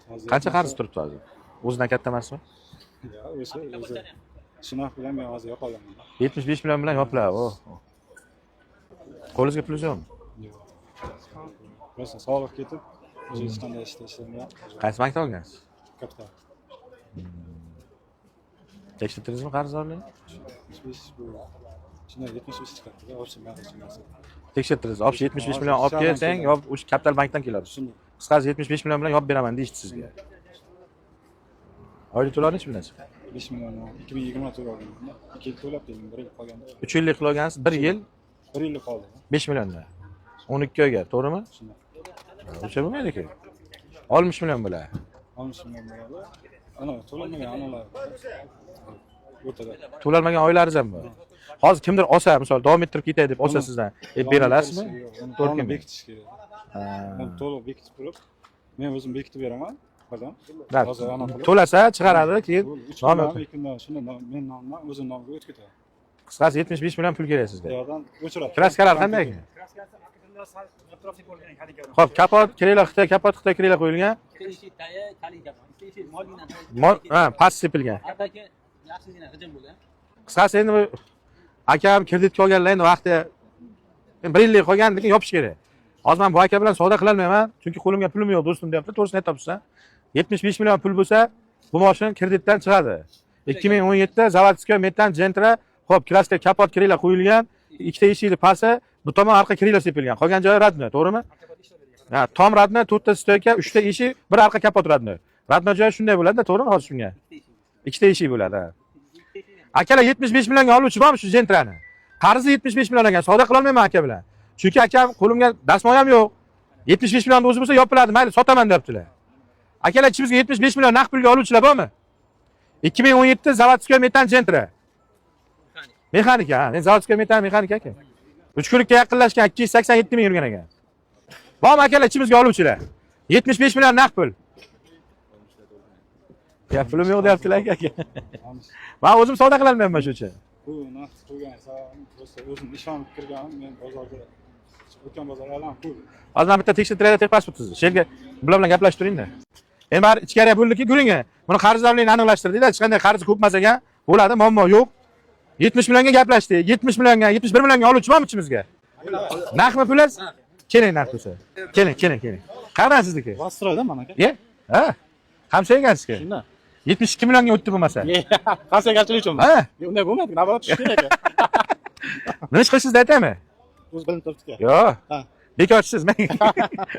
Hozir Qancha qarz turibdi hozir? O'zidan katta emasmi? Yo'q, o'sha o'zi shu narx bilan men hozir yopolaman. 75 million bilan yopiladi. O. Qo'lingizga pulingiz yo'qmi? Yo'q. Rosa sog'liq ketib, o'zi hech qanday ishda ishlamayapti. Qaysi bankda olgansiz? Kapital. Tekshirtirdingizmi qarzdorlikni? 75 bu shunday 75 chiqadi-da, общий summasi. Tekshirtirdingiz. Общий 75 million olib kelsang, yop, o'sha Kapital bankdan keladi. Shunday. Qisqasi, 75 million bilan yopib beraman deyishdi sizga. Oylik to'lov necha bilan chiqadi? 5 million 2020 to'lab olganman. 2 yil to'lab dedim, 1 yil qolganda. 3 yillik qilib olgansiz, 1 yil. 1 yil qoldi. 5 milliondan. 12 oyga, to'g'rimi? Shunday. O'sha bo'lmaydi-ku. 60 million bo'ladi. 60 million bo'ladi. Ana to'lanmagan analar o'rtada. To'lanmagan oylaringiz ham bor. Hozir kimdir olsa, misol, davom ettirib ketay deb olsa sizdan, bera olasizmi? Yo'q, uni To'rt uni kun. bekitish kerak. Uni to'liq bekitib turib, men o'zim bekitib beraman. Birdan. Hozir ana qilib. To'lasa chiqaradi, keyin 3 nom kundan, 2 kundan shunda men nomimdan o'zim nomimga o'tib ketadi. Qisqasi, 75 million pul kerak sizga. Bu yoqdan o'chiradi. Краска lar qanday ekan? Xo'p, kapot, крыло Xitoy, kapot Xitoy, крыло qo'yilgan. Ha, past sepilgan. Qisqasi, endi bu akam kreditga olganlar, endi vaqti endi bir yillik qolgan, lekin yopish kerak. Hozir man bu aka bilan savdo qilolmayman, chunki qo'limga pulim yo'q, do'stim deyapti. To'g'risini aytyapsiz. 75 million pul bo'lsa, bu mashina kreditdan chiqadi. 2017 заводской Metan Gentra, xo'p, краска, kapot, крыло qo'yilgan, ikkita eshikli pasi, bu tomon orqa крыло sepilgan. Qolgan joyi родной, to'g'rimi? Ha, tom родной, to'rtta стойка, uchta eshik, bir orqa kapot родной. Родной joyi shunday bo'ladi-da, to'g'rimi hozir shunga? Ikkita eshik bo'ladi, ha. Akalar, 75 millionga oluvchi bormi shu Gentrani? Qarzi 75 million ekan, savdo qilolmayman aka bilan. Chunki akam qo'limga dastmoyam yo'q. 75 millionni o'zi bo'lsa yopiladi, mayli, sotaman deyaptilar. Akalar, ichimizga 75 million naqd pulga oluvchilar bormi? 2017 заводской Metan Gentra. Mexanika, ha, men заводской Metan mexanika aka. 3 kunlikka yaqinlashgan, 287 ming yurgan ekan. Bormi, akalar, ichimizga oluvchilar? 75 million naqd pul. Ya pulim yo'q deyaptilar aka. Men o'zim savdo qilolmayman shu uchun. Bu narx qo'ygan sababim, просто o'zim ishonib kirganim, men bozorda o'tgan bozor aylanib qo'ydim. Hozir man bitta tekshirtirayda техпаспорт sizni. Shu yerga bular bilan gaplashib turingda. Endi bari ichkariga bo'ldiki, ko'ring. Buni qarzdorlikni aniqlashtirdikda, hech qanday qarzi ko'p emas ekan. Bo'ladi, muammo yo'q. 70 millionga gaplashdik. 70 millionga, 71 millionga oluvchi bormi ichimizga? Naqdmi pulingiz? Keling, naqd bo'lsa. Keling, keling, keling. Qayerdan sizniki? Vosstroyda man aka. Ye? Ha? Hamsoya ekansizki. Shundan. 72 millionga o'tdi bo'lmasa. Hamsoyagarchilik uchunmi? Ha? Unday bo'lmaydi, наоборот tushish kerak aka. Nima ish qilishingizni aytaymi? O'zi bilinib turibdi. Yo'q. Ha. Bekorchisiz, men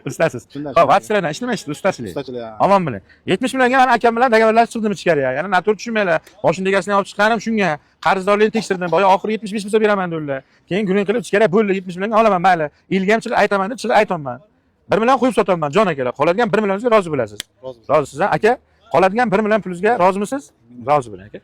ustasiz. Shunday, Xo'p, Vatsiradan ishlamaysiz, ustachilik. Ustachilik, ha. Omon bilan. 70 millionga man akam bilan договор lashib chiqdim ichkariga. Yana noto'g'ri tushunmanglar. Mashina egasini olib chiqqanim shunga. Qarzdorlikni tekshirdim. Boya oxiri 75 bo'lsa beraman dedilar. Keyin gurung qilib ichkariga bo'ldi, 70 millionga olaman, mayli. Ilga ham chiqib aytaman deb chiqib aytyapman. 1 million qo'yib sotaman, jon akalar. Qoladigan 1 millioningizga rozi bo'lasiz. Rozi. Rozisiz, aka? Qoladigan 1 million pulingizga rozimisiz? Rozi bo'ling, aka.